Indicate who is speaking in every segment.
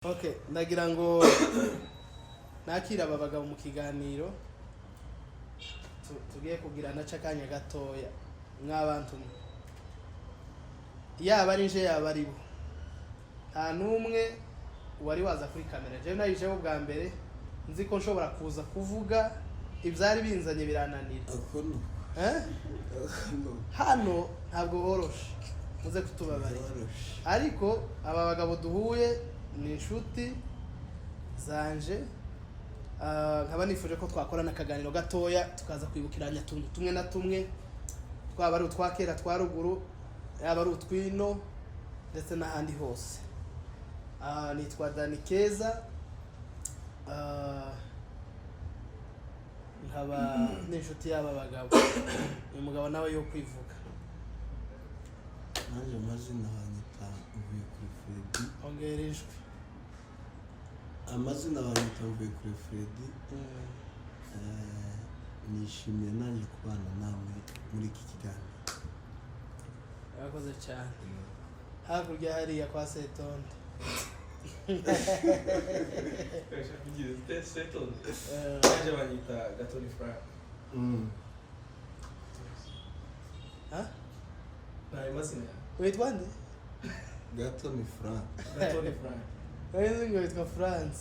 Speaker 1: Okay, ndagira ngo nakira aba bagabo mu kiganiro tugiye kugirana c'akanya gatoya. Mw'abantu mwe, yaba ari nje, yaba ari bo, nta n'umwe wari waza kuri kamera. Jewe nayijeho bwa mbere, nzi ko nshobora kuza kuvuga ibyari binzanye, birananira.
Speaker 2: Ako ni
Speaker 1: Eh?
Speaker 2: Ako
Speaker 1: Hano ntabwo horoshe, muze kutubabarira.
Speaker 2: Yoroshe.
Speaker 1: Ariko aba bagabo duhuye ni inshuti zanje. Nkaba nifuje ko twakorana akaganiro gatoya, tukaza kwibukiranya utuntu tumwe na tumwe, twaba ari utwa kera, twa ruguru, yaba ari utwino ndetse n'ahandi hose. Nitwa Dani Keza, nkaba n'inshuti y'aba bagabo. Uyu mugabo nawe yo kwivuga.
Speaker 2: Nanjye amazina banyita Mvuye kuri Fredi.
Speaker 1: Ongera ijwi.
Speaker 2: Amazina banyita Mvuye kuri Fredi. Nishimiye nanjye kubana namwe muri iki kiganiro.
Speaker 1: Yakoze cyane. Hakurya hariya kwa Setonde.
Speaker 3: Naje banyita Gatoni Frank.
Speaker 1: Ha?
Speaker 3: Ntayo mazina yawe.
Speaker 1: Witwa nde?
Speaker 2: Gato ni Frank.
Speaker 3: Gatoni Frank.
Speaker 1: Nari ngo witwa France.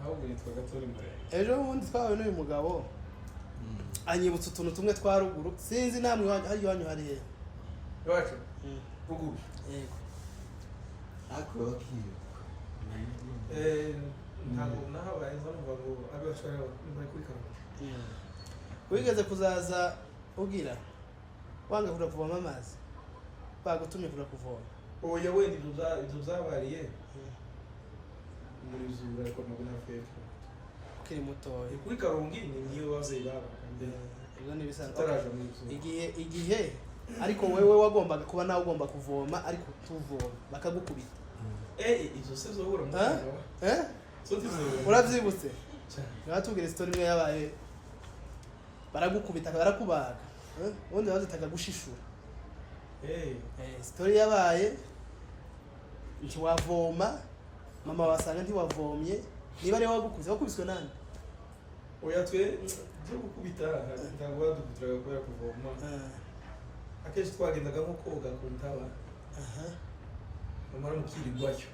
Speaker 3: Ahubwo nitwa Gatoni Murenge.
Speaker 1: Ejo bundi twahuye n'uyu mugabo, anyibutsa utuntu tumwe twa ruguru. Sinzi namwe iwanyu, hari iwanyu hari hehe?
Speaker 3: Iwacu ruguru?
Speaker 1: Yego.
Speaker 2: Ariko bakibuka.
Speaker 3: Ntabwo nahabaye, nza numva ngo abiwacu bari kuri Karongi.
Speaker 1: Wigeze kuzaza ugira wanga kuja kuvoma amazi, bagutumye kuja kuvoma?
Speaker 3: Oya, wenda ibyo byabariye muri zura, ariko ntabwo navuye.
Speaker 1: Ukiri mutoya.
Speaker 3: Kuri Karongi ni niyo ababyeyi babaga mbere.
Speaker 1: Ibyo ni ibisanzwe.
Speaker 3: Tutaraja muri zura.
Speaker 1: Igihe ariko wewe wagombaga kuba nawe ugomba kuvoma, ariko tuvoma bakagukubita.
Speaker 3: Ibyo se zohura mu
Speaker 1: Ha?
Speaker 3: Rwanda?
Speaker 1: Eh?
Speaker 3: So tizohura.
Speaker 1: Urabyibutse?
Speaker 3: Cyane.
Speaker 1: Ngatubwira isitori imwe yabaye, baragukubita, barakubaga. Eh? Ubundi bazitaga gushishura. Isitori yabaye, ntiwavoma, mama wasanga ntiwavomye, niba ariwe wagukubise, wakubiswe nande?
Speaker 3: Oya, twe byo gukubita ntabwo badukubitiraga kubera kuvoma. Akenshi twagendaga nko koga ku ntaba, bamara mukirirwayo.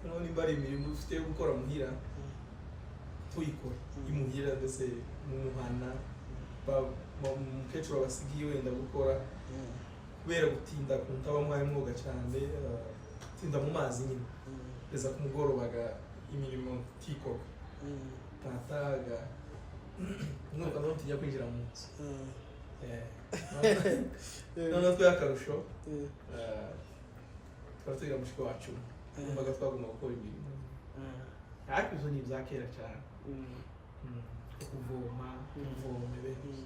Speaker 3: Noneho nimba ari imirimo ufite yo gukora muhira, tuyikora imuhira, ndetse mu muhana umukecuru abasigiye wenda gukora, kubera gutinda ku ntaba mwari mwoga cyane, gutinda mu mazi nyine, kugeza ku mugorobaga imirimo tikorwa, tataga nuko no tujya kwinjira mu nzu. Noneho twe akarusho, twari tugira mushiki wacu, numvaga twagomba gukora imirimo, ariko ibyo ni ibya kera cyane. Kuvoma, kuvoma bene.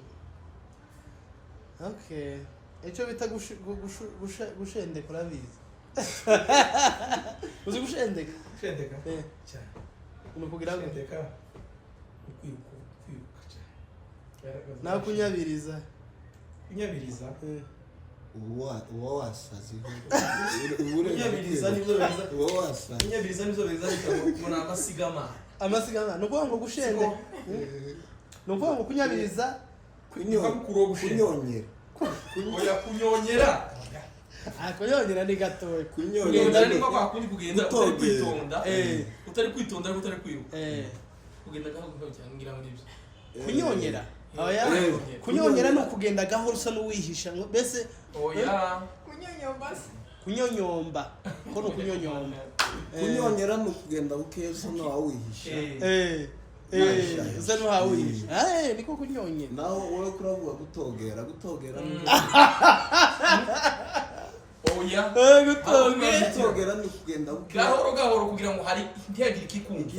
Speaker 1: Okay, icyo bita gushendeka urabizi? Uzi gushendeka?
Speaker 3: Gushendeka?
Speaker 1: Eh.
Speaker 3: Cyane.
Speaker 1: Ni ukugira ngo
Speaker 3: Gushendeka ni kwiruka, kwiruka cyane.
Speaker 1: Nawe kunyabiriza?
Speaker 3: Kunyabiriza.
Speaker 2: Uba wasaze.
Speaker 3: Kunyabiriza nibyo biza.
Speaker 2: Uba wasaze.
Speaker 3: Kunyabiriza nibyo biza bita ngo ni amasigamana.
Speaker 1: Amasiganwa, ni ukuvuga ngo gushendeka, ni ukuvuga ngo kunyabiriza.
Speaker 2: Kunyonyera.
Speaker 3: Oya, kunyonyera.
Speaker 1: Ah, kunyongera ni gatoya.
Speaker 3: Kunyonyera ni nko kwa kundi kugenda utari
Speaker 2: Gutogera.
Speaker 3: kwitonda. Utari kwitonda ariko utari kwiruka. Kugenda gahoro gahoro cyane, ngira ngo nibyo.
Speaker 1: Kunyongera, oya. Kunyongera ni ukugenda gahoro, usa n'uwihisha ngo mbese.
Speaker 3: Oya.
Speaker 4: Kunyonyomba se?
Speaker 1: Kunyonyomba ko ni ukunyonyomba.
Speaker 2: Kunyonyera ni ukugenda bukeya usa n'uwawihisha.
Speaker 1: Usa n'uhawihisha. Niko kunyonyera.
Speaker 2: Naho wowe kuravuga gutogera, gutogera ni
Speaker 3: Oya.
Speaker 1: Gutogera.
Speaker 2: Gutogera ni ukugenda bukeya.
Speaker 3: Gahoro gahoro kugira ngo hari ntihagire ikikumva.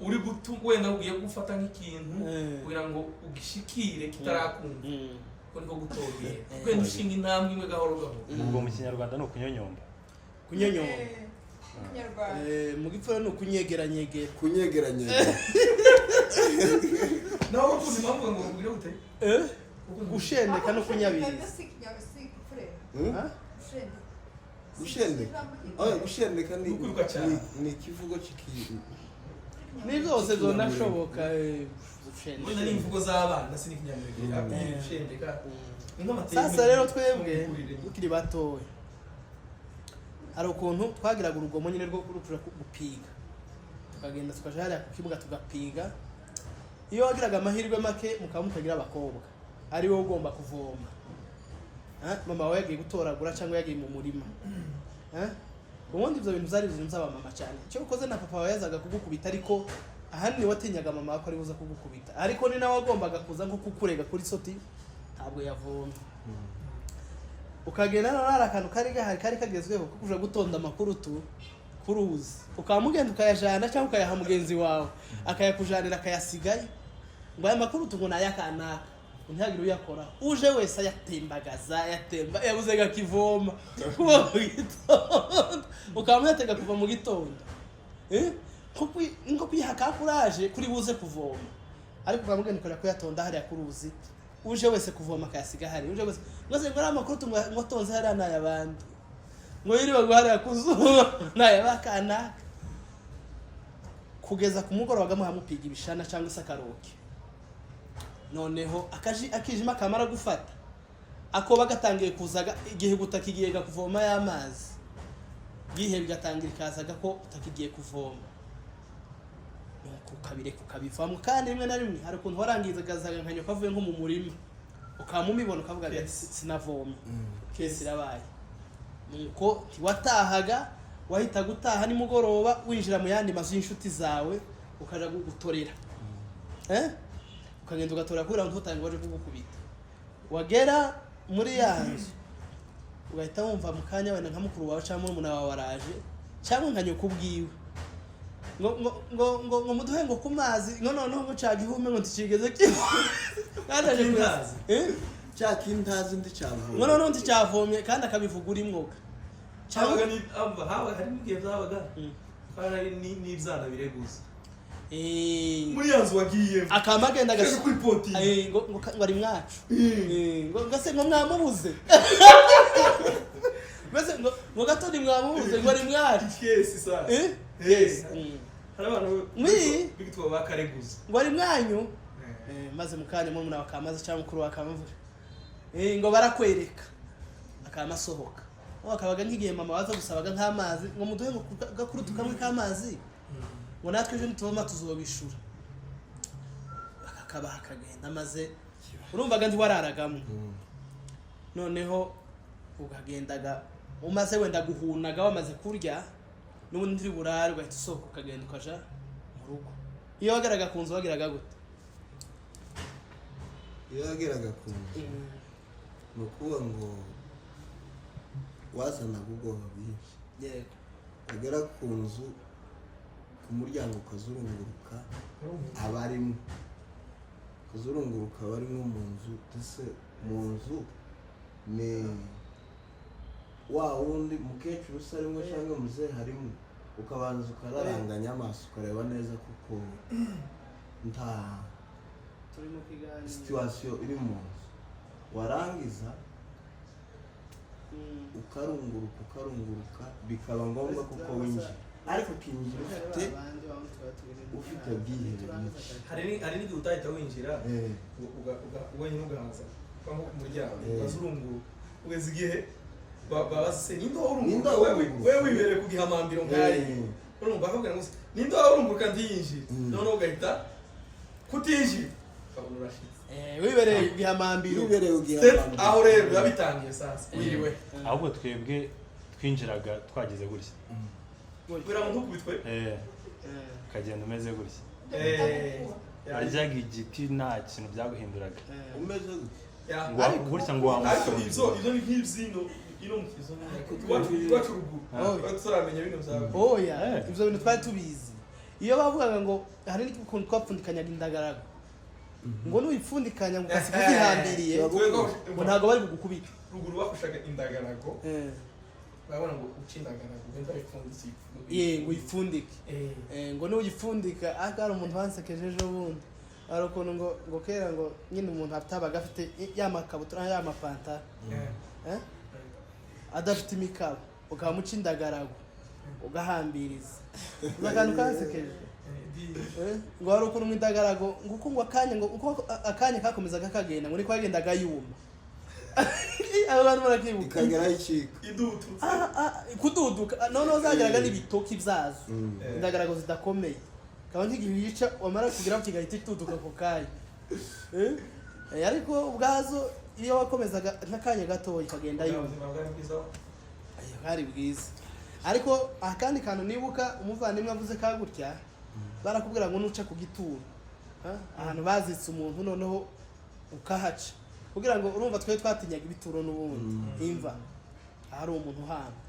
Speaker 3: Uri gutu wenda ugiye gufata nk'ikintu kugira ngo ugishikire kitarakumva, ko niko gutogera, wenda ushinga intambwe imwe gahoro gahoro.
Speaker 5: Ubwo mu Kinyarwanda ni ukunyonyomba.
Speaker 1: Kunyonyomba.
Speaker 4: Kinyarwanda.
Speaker 1: Mu gipfura ni ukunyegeranyegera.
Speaker 2: Kunyegeranyegera.
Speaker 3: Nawe ukuntu impamvu ngo ugire gute?
Speaker 1: Gushendeka no kunyabiriza.
Speaker 4: Si Kinyarwanda, si Gipfurero.
Speaker 1: Ha?
Speaker 4: Gushendeka.
Speaker 2: Gushendeka, oya, gushendeka ni
Speaker 3: Kwiruka cyane.
Speaker 2: ni ikivugo cy'iki
Speaker 1: Ni byose zonashoboka gushendeka.
Speaker 3: Wenda ni imvugo z'abana, si n'ikinyamurenge. Gushendeka ni nk'amateka.
Speaker 1: Sasa rero twebwe tukiri batoya, hari ukuntu twagiraga urugomo nyine rwo kuja gupiga, tukagenda tukaja hariya ku kibuga tugapiga. Iyo wagiraga amahirwe make mukaba mutagira abakobwa, ari wowe ugomba kuvoma. Mama wawe yagiye gutoragura cyangwa yagiye mu murima. Ubundi ibyo bintu byari ibintu by'abamama cyane. Icyo ukoze na papa wawe yazaga kugukubita, ariko ahanini watinyaga mama wawe ko ari buza kugukubita, ariko ni nawe wagombaga kuza nko kukurega kuri soti ntabwo yavomye. Ukagenda noneho hari akantu kari gahari kari kagezweho ko kuja gutonda amakurutu ku ruzi, ukaba mugenda ukayajana cyangwa ukayaha mugenzi wawe akayakujanira akayasigayo, ngo aya makurutu ngo ni ayakanaka, ntihagire uyakora, uje wese ayatembagaza, ayatemba yabuze gakivoma kuva mu gitondo, ukaba muyatega kuva mu gitondo. Nko kwiha ka kuraje kuri buze kuvoma, ariko ukaba mugenda ukajya kuyatonda hariya ku ruzi, uje wese kuvoma akayasiga hariya, uje wese ngo se ngo ari amakurutu ngo atonze hariya ni ay'abandi, ngo yiriwe ngo hariya ku zuba ni ay'abakanaka, kugeza ku mugoroba mupiga ibishana cyangwa se akaroke. Noneho akaji akijima kamara gufata, akoba gatangiye kuzaga igihe gutakigiye kuvoma y'amazi gihe bigatangira ikazaga ko utakigiye kuvoma, nuko ukabireka ukabivamo. Kandi rimwe na rimwe hari ukuntu warangizaga nka nyoko avuye nko mu murima, ukaba umubibona ukavuga ati "Sinavomye, kesi irabaye." Nuko ntiwatahaga, wahitaga utaha nimugoroba winjira mu yandi mazu y'inshuti zawe, ukaja gutorera, ukagenda ugatora kubera ngo ntutange baje kugukubita. Wagera muri ya nzu ugahita wumva mu kanya wenda nka mukuru wawe cyangwa murumuna wawe araje cyangwa nka nyoko ubwiwe, ngo muduhe ngo ku mazi, ngo noneho ngo ca gihume ngo ntikigeze kiba kandi aje
Speaker 3: Kintazi.
Speaker 2: Cya kintazi ndi cyavomye.
Speaker 1: Ngo noneho nticyavomye kandi akabivuga uri mwoga.
Speaker 3: Habaga hari n'igihe byabaga kandi hari n'ibyana bireguza muri ya nzu wagiyemo.
Speaker 1: Akama agenda
Speaker 3: Kaje kuri poti.
Speaker 1: Ngo ari mwacu. Ngo se ngo mwamubuze mbese, ngo gato ntimwamubuze, ngo ari mwacu.
Speaker 3: Kesi sa.
Speaker 1: Eh?
Speaker 3: Yes. Hari abantu bitwa bakareguza.
Speaker 1: Ngo ari mwanyu. Maze mu kanya murumuna wa Kamaze cyangwa mukuru wa Kamavuga, ngo barakwereka akama asohoka. Aho akabaga nk'igihe mama waza gusabaga nk'amazi, ngo muduhe ngo gakurutu kamwe k'amazi, ngo natwe ejo nituvoma tuzobishura, akakabaha akagenda. Maze urumvaga ntiwararagamo, noneho ukagendaga umaze wenda guhunaga, wamaze kurya n'ubundi ntiri burare, ugahita usohoka ukagenda ukaja mu rugo. Iyo wageraga ku nzu wageraga gute?
Speaker 2: Iyo wageraga ku nzu, ni ukuvuga ngo wazanaga ubwoba bwinshi. Wagera ku nzu, ku muryango, ukazurunguruka abarimo, ukazurunguruka abarimo mu nzu, ndetse mu nzu ni wa wundi mukecuru usa arimo cyangwa muzehe harimo, ukabanza ukararanganya amaso ukareba neza kuko nta
Speaker 1: Turi mu kiganiro.
Speaker 2: situation iri mu nzu, warangiza ukarunguruka, ukarunguruka, bikaba ngombwa kuko winjira, ariko ukinjira ufite ubwihebe bwinshi.
Speaker 3: Hari n'igihe utahita winjira wenyine ugahaza uva nko ku muryango, ukazurunguruka ugeze igihe babaza se ninde
Speaker 2: Ninde
Speaker 3: wahurunguruka wewe,
Speaker 2: wahurunguruka?
Speaker 3: wewe wibereye ku gihamambiro nk'ari, urumva bakubwira ngo se, ninde wahurunguruka ntiyinjire? Noneho ugahita kutinjira ukabona urashitse.
Speaker 1: Wibereye igihamambiro.
Speaker 2: Wibereye
Speaker 3: Step,
Speaker 2: ugihamambiro.
Speaker 3: Aho rero biba bitangiye sasa wiriwe.
Speaker 5: Ahubwo twebwe twinjiraga twagize gutya.
Speaker 3: Kubera ngo ntukubitwe.
Speaker 5: Ukagenda umeze gutya. Waryaga igiti, nta kintu byaguhinduraga.
Speaker 2: Umeze gutya.
Speaker 5: Ngo gutya ngo
Speaker 3: Ariko
Speaker 5: wamusonga.
Speaker 3: Ibyo ni nk'ibyino ino mu kizo iwacu ruguru. Twari tutaramenya bino byawe.
Speaker 1: Oya. Ibyo bintu twari tubizi. Iyo bavugaga ngo hari n'ukuntu twapfundikanyaga indagarago, ngo nuyipfundikanya ngo ukasiga uzihambiriye, ngo ntabwo bari bugukubite.
Speaker 3: Ruguru bafashaga indagarago, urabona ngo uca indagarago ugenda wipfundikiye.
Speaker 1: Ye, ngo uyipfundike. Ngo nuyipfundika, ariko hari umuntu wansekeje ejo bundi, hari ukuntu ngo kera ngo nyine umuntu atabaga afite ya makabutura ya mapantaro, adafite imikaba. Ukaba muca indagarago ugahambiriza. Uzi akantu kansekeje? Ngo hari ukuntu indagarago ngo uko ngo akanya, ngo uko akanya kakomezaga kagenda, ngo niko yagendaga yuma. Abo bantu barakibuka.
Speaker 2: Ikageraho icika.
Speaker 3: Idututse.
Speaker 1: Ah, ah, kududuka. Ah, noneho zageraga n'ibitoki byazo. Indagarago zidakomeye kaba nk'igihe uyica, wamara kugeraho kigahita ituduka ako kanya. Ariko ubwazo iyo wakomezaga nk'akanya gatoya ikagenda yuma.
Speaker 3: Ubuzima bwari bwiza.
Speaker 1: Ayo, bwari bwiza. Ariko akandi kantu nibuka umuvandimwe avuze ka gutya, barakubwira ngo nuca ku gituro, ha? Ahantu bazitse umuntu, noneho ukahaca kugira ngo, urumva, twe twatinyaga ibituro n'ubundi, imva ahari umuntu uhamba.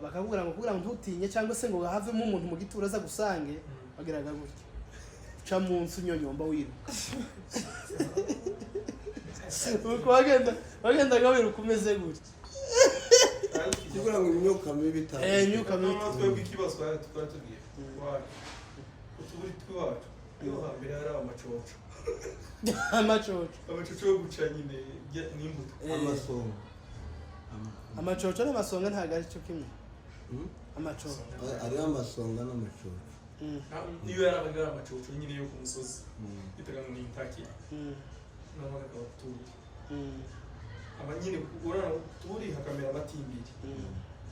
Speaker 1: Bakakubwira ngo kugira ngo ntutinye cyangwa se ngo havemo umuntu mu gituro aza gusange, bagiraga gutya, uca munsi unyonyomba wiruka. Uko wagendaga wiruka umeze gutya.
Speaker 2: Kugira ngo imyuka mibi itaza.
Speaker 1: Imyuka mibi.
Speaker 3: Noneho twebwe ikibazo twari tugiye iwacu, utuburi tw'iwacu, iyo hambere hari amacoco.
Speaker 1: Amacoco.
Speaker 3: Amacoco yo guca nyine n'imbuto.
Speaker 2: Amasonga.
Speaker 1: Amacoco n'amasonga ntabwo ari cyo kimwe.
Speaker 2: Mm?
Speaker 1: Amacoco.
Speaker 2: Hariho amasonga n'amacoco.
Speaker 3: Iyo yarabaga ari amacoco nyine yo ku musozi, bitaga ngo ni intaki. Noneho akaba turi aba nyine urana turi hakamera amatimbiri.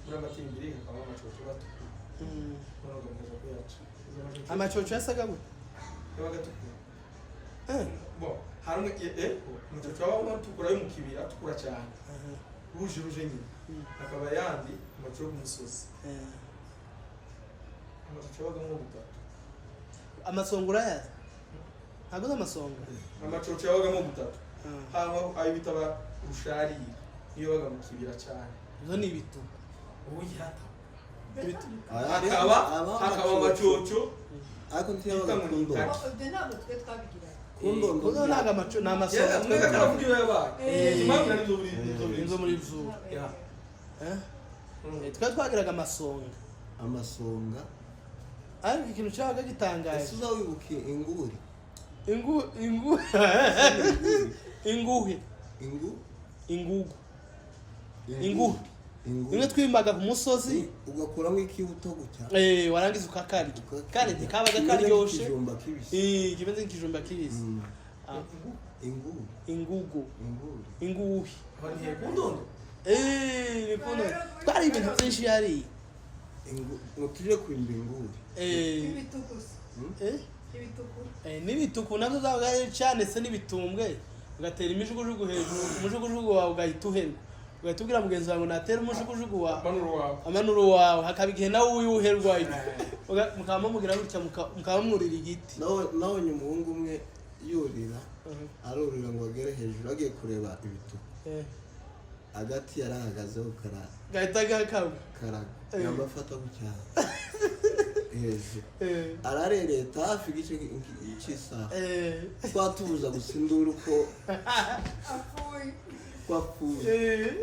Speaker 3: Muri amatimbiri hakaba amacoco atukura. Noneho ugakomeza kuyaca. Izo macoco.
Speaker 1: Amacoco yasaga gute?
Speaker 3: Yabaga atukura. Bon, hari umwe amacoco yabaga atukura yo mu kibira, atukura cyane, rouge rouge nyine. Hakaba ayandi amacoco yo ku musozi. Amacoco yabagamo butatu.
Speaker 1: Amasonga urayazi? Ntabwo uzi amasonga?
Speaker 3: Amacoco yabagamo butatu. Haba ayo bita ba rusharira, niyo yabaga mu kibira cyane.
Speaker 1: Izo ni ibitugu.
Speaker 3: Oya.
Speaker 1: Ibitugu.
Speaker 3: Hakaba amacoco
Speaker 2: Ariko ntiyabaga
Speaker 3: bita ngo
Speaker 2: ku
Speaker 3: ni
Speaker 2: ndondo.
Speaker 3: intaki.
Speaker 4: Ibyo ntabwo twe twabigiraga.
Speaker 2: Ku ndondo.
Speaker 1: Kuko ntabwo ni amasonga.
Speaker 3: Yeah, mwe karavuga iyo yabaye. Impamvu nari nzo
Speaker 1: Inzo muri zuru.
Speaker 3: Yeah.
Speaker 1: Eh? Twe twagiraga amasonga.
Speaker 2: Amasonga.
Speaker 1: Ariko ikintu cyabaga gitangaje.
Speaker 2: Ese uza wibuka inguri?
Speaker 1: Ingu ingu inguhe.
Speaker 2: Ingu.
Speaker 1: Ingugu. Inguhe.
Speaker 2: Ingu.
Speaker 1: Imwe twimbaga ku musozi.
Speaker 2: Ugakuramo ikibuto gutya.
Speaker 1: Warangiza ukakarya.
Speaker 2: Ukakarya.
Speaker 1: Kandi ntikabaga
Speaker 2: Kimeze
Speaker 1: karyoshe.
Speaker 2: nk'ikijumba kibisi.
Speaker 1: Kimeze nk'ikijumba kibisi. Ah,
Speaker 2: Inguri.
Speaker 1: Ingugu.
Speaker 2: Inguri.
Speaker 1: Inguhe.
Speaker 3: Abantu ku ndondo.
Speaker 1: Ni kuno twari ibintu byinshi yari.
Speaker 2: Ingu ngo tuje kwimba inguri.
Speaker 4: Ibituku se. Ibituku.
Speaker 1: N'ibituku nabyo zabaga ari cyanetse n'ibitumbwe, ugatera imijugujugu hejuru, umujugujugu wawe ugahita uherwa, ugahita ubwira mugenzi wawe ngo natera umujugujugu wawe.
Speaker 3: Manuro wawe.
Speaker 1: Amanuro wawe, hakaba igihe nawe uyuherwa, mukaba mumugira gutya, mukaba mwurira igiti.
Speaker 2: Nabonye umuhungu umwe yurira, arurira ngo agere hejuru agiye kureba ibituku. Agati yarahagazeho kara
Speaker 1: Gahita gakagwa.
Speaker 2: Karaga. Yamafata gutya hejuru. Ararereta hafi igice cy'isaha. Twatubuza gusa induru ko
Speaker 4: Apfuye.
Speaker 2: twapfuye.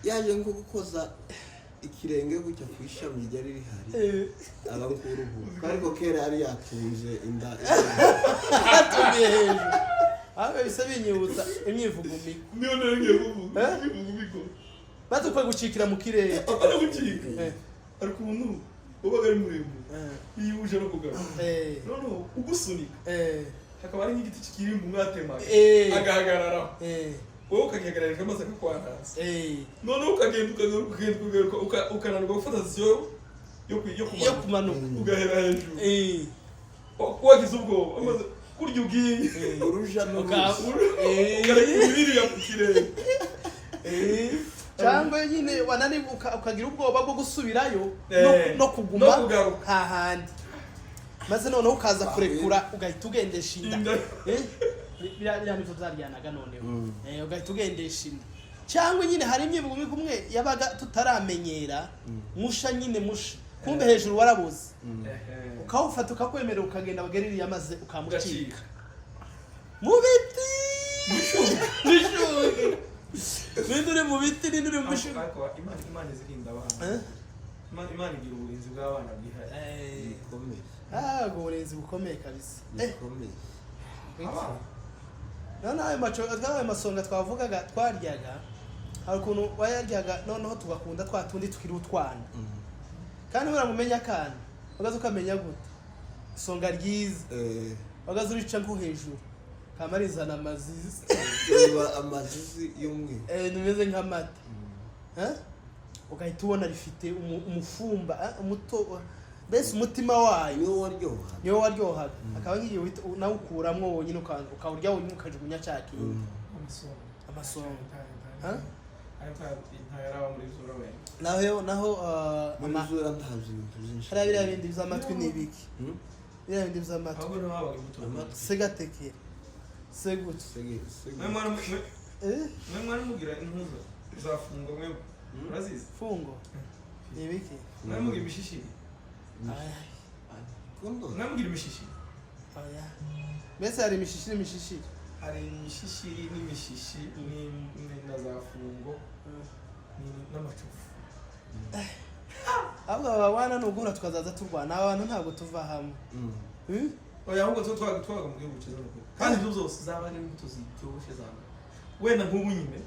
Speaker 2: Yaje nko gukoza ikirenge gutya ku ishami ryari rihari, aba nk'uruhuka, ariko kera yari yatunze inda.
Speaker 1: Atumiye hejuru ahubwo bisa binyibutsa imyivugumigo.
Speaker 3: Niyo nari ngiye kuvuga.
Speaker 1: Eh?
Speaker 3: Imyivugo.
Speaker 1: Badukwiye gucikira mu kirere.
Speaker 3: Ari gucika. Ariko umuntu wabaga ari muremure, iyo uje no kugaruka, noneho ugusunika, hakaba hari nk'igiti kikirimba mwatemaga, agahagararaho, wowe ukagihagararira maze akakwantaza. Noneho ukagenda ukagaruka, ukagenda ukagaruka, ukananirwa gufata siyo yo
Speaker 1: yo
Speaker 3: kumanuka,
Speaker 1: kumanuka.
Speaker 3: Ugahera hejuru. Wagize ubwoba amaze kurya ugiye.
Speaker 2: Uruja n'uruza.
Speaker 3: Ukarekura biriya ku kirere.
Speaker 1: Cyangwa nyine wanani ukagira ubwoba bwo gusubirayo no kuguma
Speaker 3: no kugaruka.
Speaker 1: Hahandi maze noneho ukaza kurekura, ugahita ugendesha inda.
Speaker 3: Inda.
Speaker 1: Biriya nivyo byaryanaga noneho. Ugahita ugendesha inda, cyangwa nyine hari imyivugo kumwe yabaga tutaramenyera, musha nyine, musha kumbe hejuru warabuze, ukawufata ukakwemerera ukagenda, wagera iriya maze ukamucika.
Speaker 3: Ugacika.
Speaker 1: Mu biti bishugi, ninde uri mu biti, ninde uri mu bishugi?
Speaker 3: Ariko Imana izirinda abana.
Speaker 1: Eh?
Speaker 3: Imana igira uburinzi bw'abana bwihariye.
Speaker 2: Bikomeye.
Speaker 1: Ah, ubwo burinzi bukomeye kabisa.
Speaker 2: Bikomeye.
Speaker 3: Abana.
Speaker 1: Noneho ayo maco, ayo masonga twavugaga twaryaga. Hari ukuntu wayaryaga, noneho tugakunda twa tundi tukiri utwana. Kandi buriya mumenya akana wagaze ukamenya gute isonga ryiza? Wagaze urica nko hejuru kama rizana amazizi.
Speaker 2: Riba amazizi y'umweru.
Speaker 1: Rimeze nk'amata. Eh? Ugahita ubona rifite umufumba, umuto, mbese umutima wayo.
Speaker 2: Niwo waryoha.
Speaker 1: Niwo waryohaga, akaba nk'igihe uhita nawukuramwo wonyine, ukawurya wonyine, ukajugunya cya kindi.
Speaker 3: Amasonga.
Speaker 1: Amasonga. Ha?
Speaker 3: Ntayaraba muri zura wenda.
Speaker 1: Naho
Speaker 2: Muri zura ntazi ibintu byinshi.
Speaker 1: Hariya biriya bindi by'amatwi ni ibiki?
Speaker 2: Hmm?
Speaker 1: Biriya bindi by'amatwi.
Speaker 3: Ahubwo niho habaga imbuto.
Speaker 2: Amatwi.
Speaker 1: Segatekere, segutse.
Speaker 2: Sege.
Speaker 3: Mwe mwari mwe
Speaker 1: Eh?
Speaker 3: mwe mwari mugira impuzu zafungwa, mwe murazizi?
Speaker 1: Fungo ni ibiki?
Speaker 3: Mwari mugira imishishiri?
Speaker 1: Aya.
Speaker 2: Kundo.
Speaker 3: Mwari mugira imishishiri?
Speaker 1: Oya, mbese hari imishishiri imishishiri?
Speaker 3: Hari imishishiri n'imishishi na za fungo n'amacufu.
Speaker 1: Ahubwo aba bana ni uguhura tukazaza turwana, aba bantu ntabwo tuva hamwe. Hmm?
Speaker 3: Oya, ahubwo twe twabaga mu gihugu cyiza n'ukuri, kandi ibyo byose zaba ari imbuto ziryoshye za mbere, wenda nk'ubu nyine,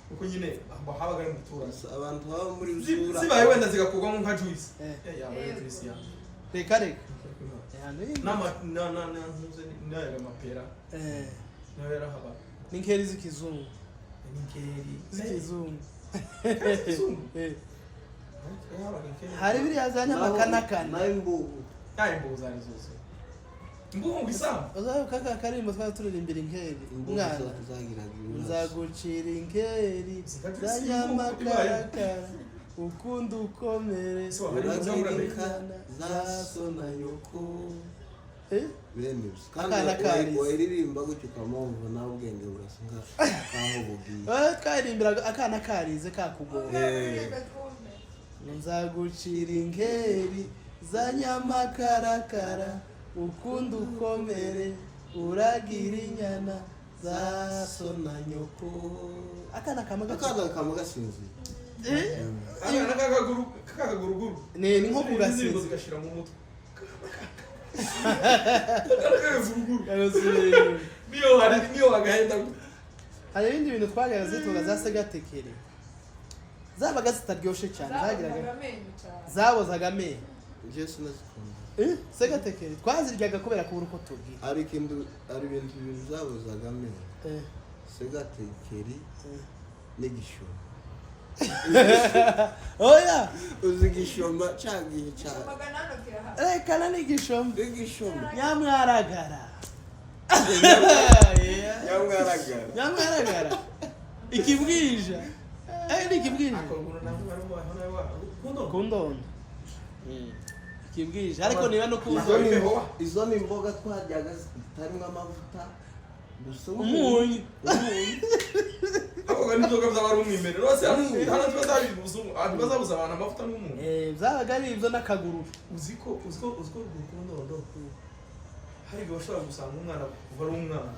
Speaker 3: kuko nyine habaga ari mu giturage.
Speaker 2: Gusa abantu baba muri zura
Speaker 3: Zibaye wenda zigakorwamo nka juice.
Speaker 1: Eh.
Speaker 3: Yaba ari juice ya
Speaker 1: Reka reka.
Speaker 3: N'ama na na na ntuze n'ayo mapera nayo yarahabaga.
Speaker 1: N'inkeri z'ikizungu.
Speaker 3: N'inkeri.
Speaker 1: Z'ikizungu.
Speaker 3: Z'ikizungu.
Speaker 1: Eh.
Speaker 3: Habaga inkeri.
Speaker 1: Hari biriya za nyamakanakana.
Speaker 2: Nayo imbugu.
Speaker 3: Ya, imbugu zari zuzuye, imbugu ngo isambu.
Speaker 1: Uzabe kaka karimbo twari turirimbira inkeri.
Speaker 2: Imbugu
Speaker 1: Umwana
Speaker 2: zagiraga ibibazo.
Speaker 1: Nzagucira inkeri
Speaker 3: Zikagira
Speaker 1: za
Speaker 3: isimbu,
Speaker 1: nyamakarakara, ukunda ukomere.
Speaker 3: So, hari inzu muri Amerika.
Speaker 2: Uragira za so na nyoko.
Speaker 1: Eh?
Speaker 2: Bene ibyo kandi
Speaker 1: Akana karize.
Speaker 2: wayiririmba gutyo ukamwumva nawe ubwenge burasa nkaho bugiye.
Speaker 1: Twaririmbiraga akana karize kakugora. Nzagucira inkeri za nyamakarakara, ukunda ukomere, uragira inyana za so na nyoko. Akana kama gato.
Speaker 2: Akana kama gasinzira.
Speaker 1: Eh?
Speaker 3: Akana kakaguru kakaguruguru.
Speaker 1: Ni nko
Speaker 3: Indirimbo
Speaker 1: kugasinzira.
Speaker 3: zigashira mu mutwe. Akana kakaguruguru.
Speaker 1: Kagasinzira.
Speaker 3: Niyo hari niyo wagahenda.
Speaker 1: Hari ibindi bintu twajyaga zituga za segatekere, zabaga zitaryoshe cyane, zagiraga
Speaker 4: Zabozaga amenyo cyane.
Speaker 1: Zabozaga amenyo.
Speaker 2: Njye sinazikunda.
Speaker 1: Eh, segatekere twaziryaga kubera kubura uko tugira.
Speaker 2: Hari ikintu, hari ibintu bibiri byabozaga amenyo: segatekeri n'igishoma.
Speaker 1: Oya.
Speaker 2: Uzi igishoma cya gihe cya
Speaker 4: Magana hano kirahari.
Speaker 1: Rekana n'igishoma.
Speaker 2: N'igishoma.
Speaker 1: Nyamwaragara.
Speaker 2: Nyamwaragara.
Speaker 1: Nyamwaragara, ikibwija, ni ikibwija.
Speaker 3: Akaguru nawe barimo aho nawe kundo.
Speaker 1: Kundondo, ikibwija, ariko niba no
Speaker 2: Izo
Speaker 1: kuza.
Speaker 2: ni izo ni imboga twaryaga zitarimo amavuta gusa.
Speaker 1: Umunyu.
Speaker 2: Umunyu.
Speaker 3: Ako n'inzoga byaba ari umwimerere rwose. Hano ntibazabibuza, ntibazabuza abantu amavuta n'umunyu.
Speaker 1: Byabaga ari ibyo n'akaguru.
Speaker 3: Uzi ko ruguru ku ndondo hari igihe washobora gusanga umwana kuva ari umwana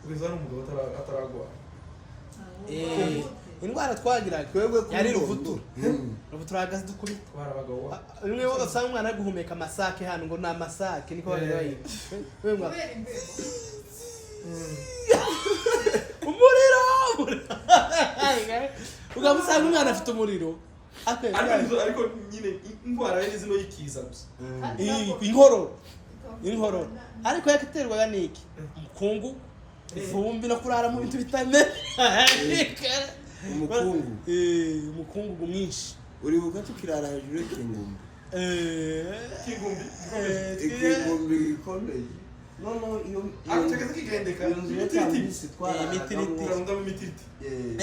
Speaker 3: kugeza ari umugabo ataragwara.
Speaker 1: Indwara twagiraga
Speaker 2: Twebwe ku
Speaker 1: yari
Speaker 2: Ndondo.
Speaker 1: ruvutura. Ruvutura hagaze dukubita.
Speaker 3: Kubara abagabo wa
Speaker 1: Bimwe usanga umwana ari guhumeka amasake hano, ngo ni amasake, niko bagenda bayita. We ngo
Speaker 4: Kubera imbeho.
Speaker 1: Umuriro, umuriro. Ukamusanga umwana afite umuriro.
Speaker 3: Ariko nyine indwara ye zino yikiza gusa.
Speaker 4: Kandi ntabwo-
Speaker 1: Inkorora, inkorora, ariko yaterwaga n'iki? Umukungu, ivumbi no kurara mu bintu bitameze.
Speaker 2: Umukungu.
Speaker 1: Umukungugu mwinshi.
Speaker 2: Uribuka tukirara hejuru y'ikingumbi?
Speaker 3: Kigumbi.
Speaker 2: Ikingumbi gikomeye, noneho iyo
Speaker 3: Ako tegeze kigendeka.
Speaker 2: iyo nzu ya
Speaker 3: Imitiriti.
Speaker 2: Cyambisi twararagamo.
Speaker 3: Turarundamo imitiriti.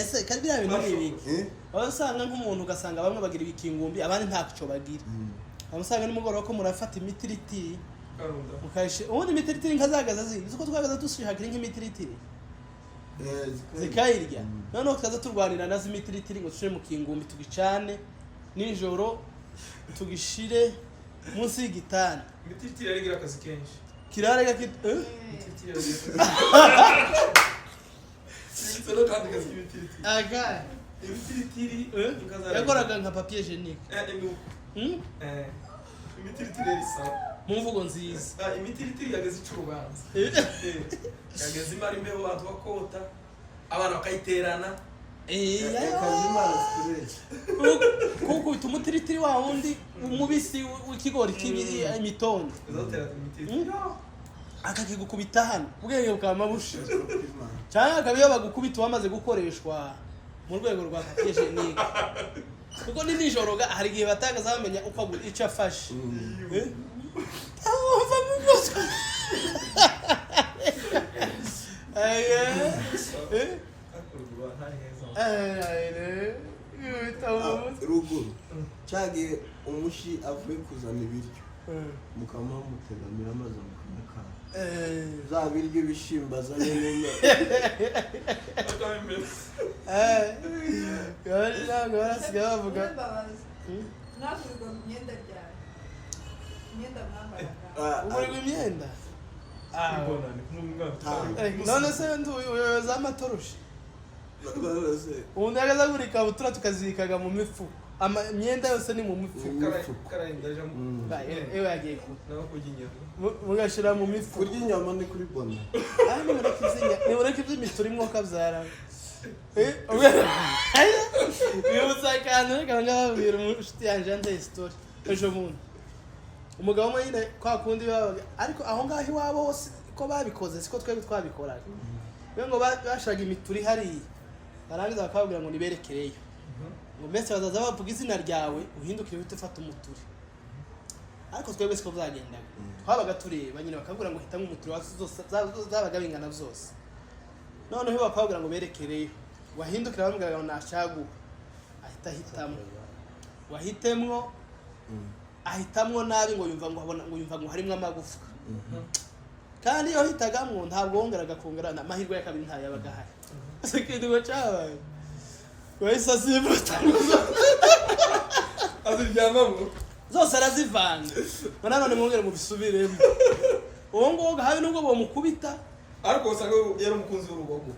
Speaker 1: Ese kandi biriya bintu ni ibiki?
Speaker 2: Eh?
Speaker 1: Aho usanga nk'umuntu, ugasanga bamwe bagira ibikingumbi, abandi ntacyo bagira. Aho usanga nimugoroba ko murafata imitiritiri
Speaker 3: Karunda.
Speaker 1: mukayishe ubundi imitiritiri nkazagaza zindi, uzi ko twagaza dushihagira nk'imitiritiri
Speaker 2: Zikayirya.
Speaker 1: zikayirya, noneho tukaza turwanira nazo imitiritiri ngo dushire mu kingumbi, tugicane nijoro, tugishire munsi y'igitanda.
Speaker 3: Imitiriti yarigira akazi kenshi.
Speaker 1: Kirare gakit, eh?
Speaker 3: Imitiriti yarigira akazi n'akandi kazi k'imitiriti.
Speaker 1: Aga.
Speaker 3: Imitiritiri.
Speaker 1: Eh?
Speaker 3: Ikazara-
Speaker 1: Yakoraga nka papier hygiénique. Hmm?
Speaker 3: Imitiritiri yari sawa.
Speaker 1: Mu mvugo nziza.
Speaker 3: Ah, imitiritiri yageze ica urubanza.
Speaker 1: Eh?
Speaker 3: Yageze imara imbeho, abantu bakota, abana bakayiterana.
Speaker 2: Kazimana stress.
Speaker 1: Kukubita umutiritiri wa wundi umubisi w'ikigori kibi, imitondo.
Speaker 3: Uzatera imiti.
Speaker 1: Akakigukubita hano, ubwenge bukaba bushira, cyangwa akaba iyo bagukubita wamaze gukoreshwa mu rwego rwa papier hygiénique, kuko ni nijoro ga hari igihe batagaza bamenya uko icyo afashe. Eh? Wumva mu mutwe. Eh, eh?
Speaker 3: Hakurwa ntari heza.
Speaker 1: Eh, eh, mu mutwe.
Speaker 2: Ruguru cyagiye umushi avuye kuzana ibiryo, mukaba mutegamira amazi, mukamukara za biryo, ibishimbo azanye nyine.
Speaker 1: Ntabwo barasigaye bavuga.
Speaker 4: Mbabazi, mwagurirwa mu myenda ryari? Imyenda mwambaraga?
Speaker 1: Ugurirwa imyenda.
Speaker 3: Mbona ni kumwe.
Speaker 1: None se nduyoza amatoroshi?
Speaker 2: None
Speaker 1: Ubundi yagaza agura ikabutura tukazibikaga mu mifuko. Imyenda yose ni mu mifuko.
Speaker 3: Kararinda aja mu
Speaker 1: Ewe, yagiye kure.
Speaker 3: Naho kurya inyama.
Speaker 1: Mugashyira mu mifuko.
Speaker 2: Kurya inyama ni kuri bona.
Speaker 1: Ah, nimureke iby'imituri mwuka byara. Bibutsa akantu, reka ngababwira umushuti yanjye yanteye story ejo bundi. Umugabo umwe nyine, kwa kundi babaga, ariko aho ngaho iwabo hose ko babikoze, siko twebwe twabikoraga. We ngo bashiraga imituri hariya, barangiza bakababwira ngo niberekereyo, ngo mbese bazaza bavuga izina ryawe, uhindukire uhite ufata umuturi. Ariko twebwe siko byagendaga, twabaga tureba nyine, bakabwira ngo hitamo umuturi wazo, zose zabaga bingana zose. Noneho bakababwira ngo berekereyo, wahindukira bamubwira ngo nashaguwe, ahita ahitamo, wahitemwo ahitamwo nabi, ngo yumva ngo abona, ngo yumva ngo harimo amagufwa. Kandi iyo wahitagamwo ntabwo wongeraga kongera, amahirwe ya kabiri ntayo yabaga ahari. Ese ikintu ngo cyabaye, wahise asimbuta
Speaker 3: Aziryamamo.
Speaker 1: Zose arazivanga, ngo nanone mwongere mubisubiremo. Uwo nguwo habe nubwo bomukubita.
Speaker 3: Ariko usanga yari umukunzi w'urugogo.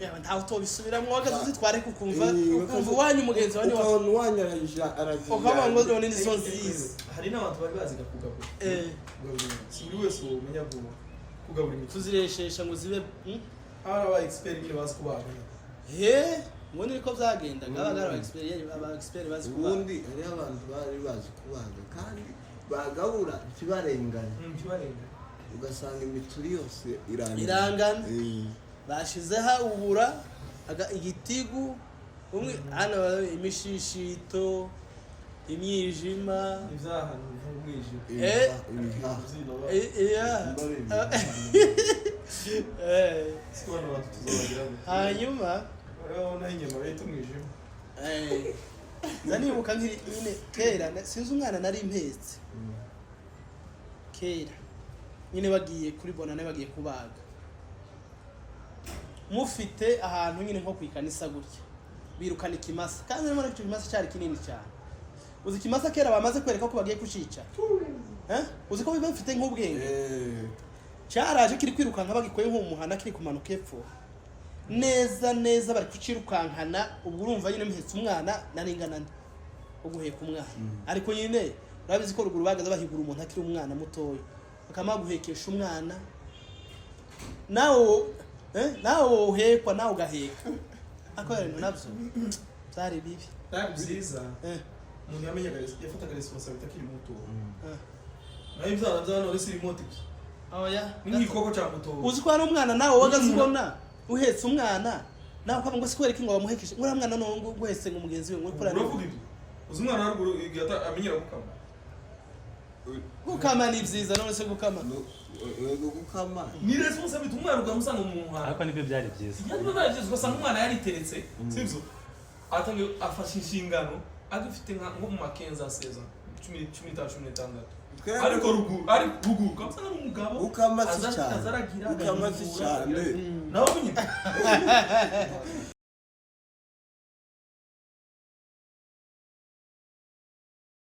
Speaker 1: Yewe, ntawe utobisubiramo, wagaze uzitware kukumva ukumva uwanyu mugenzi wawe ni wa
Speaker 2: Ukabona uwanyu arajya.
Speaker 1: Ukavuga ngo none nizo nziza.
Speaker 3: Hari n'abantu bari bazi kugabura. Kugabura inyama. Si buri wese umenya kugabura imiti.
Speaker 1: Kuzireshesha ngo zibe
Speaker 3: Hari aba expert nyine bazi kubaga.
Speaker 1: He, ngo niko byagendaga, abaga ari aba expert bazi kubaga.
Speaker 2: Ubundi hariho abantu bari bazi kubaga kandi bagabura ntibarengane.
Speaker 3: Ntibarenga.
Speaker 2: Ugasanga imituri yose irangana.
Speaker 1: Irangana. Bashizeho ubura igitigu umwe hano, imishishito, imyijima.
Speaker 3: Ibyaha ni umwijima.
Speaker 2: Ibihaha.
Speaker 3: Ubyino.
Speaker 1: Iya.
Speaker 2: Nimba ari ibihaha.
Speaker 3: Si bano bantu tuzabagira gute?
Speaker 1: Hanyuma
Speaker 3: Urabona inyama bita umwijima.
Speaker 1: Nza nibuka nkiri nyine kera, sinzi umwana nari mpetse kera nyine, bagiye kuri bonane, bagiye kubaga, mufite ahantu nyine nko ku ikanisa gutya, birukana ikimasa. Kandi rero icyo kimasa cyari kinini cyane. Uzi ikimasa kera bamaze kwereka ko bagiye kucica? Eh? Uzi ko biba bifite nk'ubwenge? Cyaraje kiri kwirukanka, bagikuye nko mu muhanda, kiri kumanuka epfo neza neza, bari kucirukankana. Ubwo urumva nyine muhetse umwana, nari ngana nde wo guheka umwana, ariko nyine urabizi ko ruguru bagaze bahigura umuntu akiri umwana mutoya, bakama guhekesha umwana. Nawe nawe wohekwa, nawe ugaheka, ariko ibintu nabyo byari bibi.
Speaker 3: Ntabwo byiza. Umuntu yamenyaga, yafataga responsabilité akiri muto. Naho ibyana bya none si remote gusa.
Speaker 1: Oya.
Speaker 3: Ni nk'igikoko cya muto.
Speaker 1: Uzi ko hari umwana nawe wagaze ubona uhetse umwana, nawe ukavuga ngo sikwereke ngo bamuhekeshe uriya mwana, noneho ngo uhetse ngo mugenzi we ngo uriko urareba.
Speaker 3: Uravuga ibyo, uzi umwana wa ruguru igihe amenyera gukama.
Speaker 1: Gukama ni byiza, none se gukama?
Speaker 2: Yego, gukama.
Speaker 3: Ni responsabilité, umwana ukamusanga mu muhanda.
Speaker 5: Ariko nibyo byari byiza.
Speaker 3: Iyo biba byiza, ugasanga umwana yariteretse, sibyo, atangiye afashe inshingano agifite nko mu makenza seza 10, 15, 16. Ariko ruguru, ariko ruguru ukamusanga ari umugabo.
Speaker 2: Gukama si cyane.
Speaker 3: Azaragira
Speaker 2: Gukama si
Speaker 3: agahingura,
Speaker 2: cyane.
Speaker 3: nawe nyine.